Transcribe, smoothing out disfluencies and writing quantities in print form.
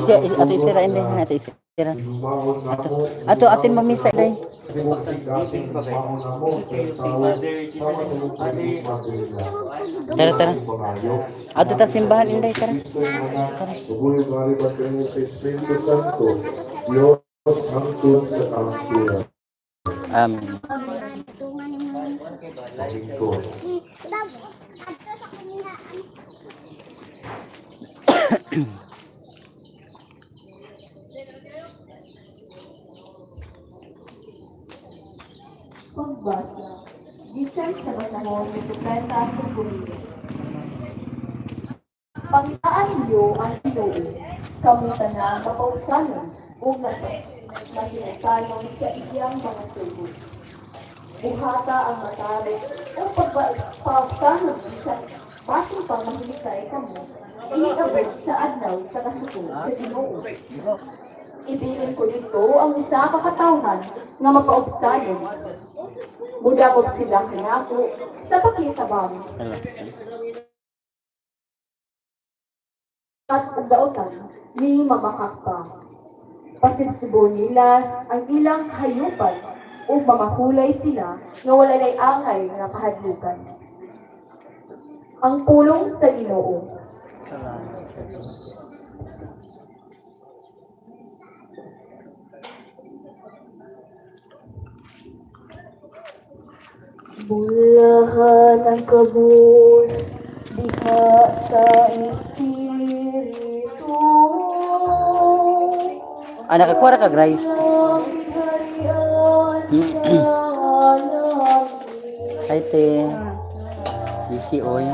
Isi ato isira inday ha, ato isira. Hinumaon namo, Ato atin mamisa inday. imong sigasing hinumaon namo ang tao sama sa imong panigugma kanila. Tara, tara. Pangayo. Ato ta simbahan inday, tara. Kristo imong Anak, Mabuhay ug hari sa Espiritu Santo, Dios hangtod sa kahangturan. Amen. Paningkod. Pagbasa, gikan sa basahon ni Propeta Sofonias. Pangitaan ninyo ang Ginoo, kamo tanang mapausanon ug nagmasinutanon sa iyang mga sugo. Buhata ang matarong ug pagpaupsanon bisan basin pang mahilikay kamo, iniabot sa adlaw sa kasuko sa Ginoo. Ibilin ko dito ang usa ka katawhan nga mapaubsanon. Mudakop sila kanako sa pakitabang Hello. At ug daotan ni mamakakpa. Pasibsubo nila ang ilang hayupan ug mamahulay sila nga wala lay angay nga kahadlukan. Ang pulong sa Ginoo. Salamat sa Diyos. Bulahan ang kabus diha sa espiritu. Ah, nakakuha ra kag rice. Ang giharian sa langit. Hi, te. Busy, oy.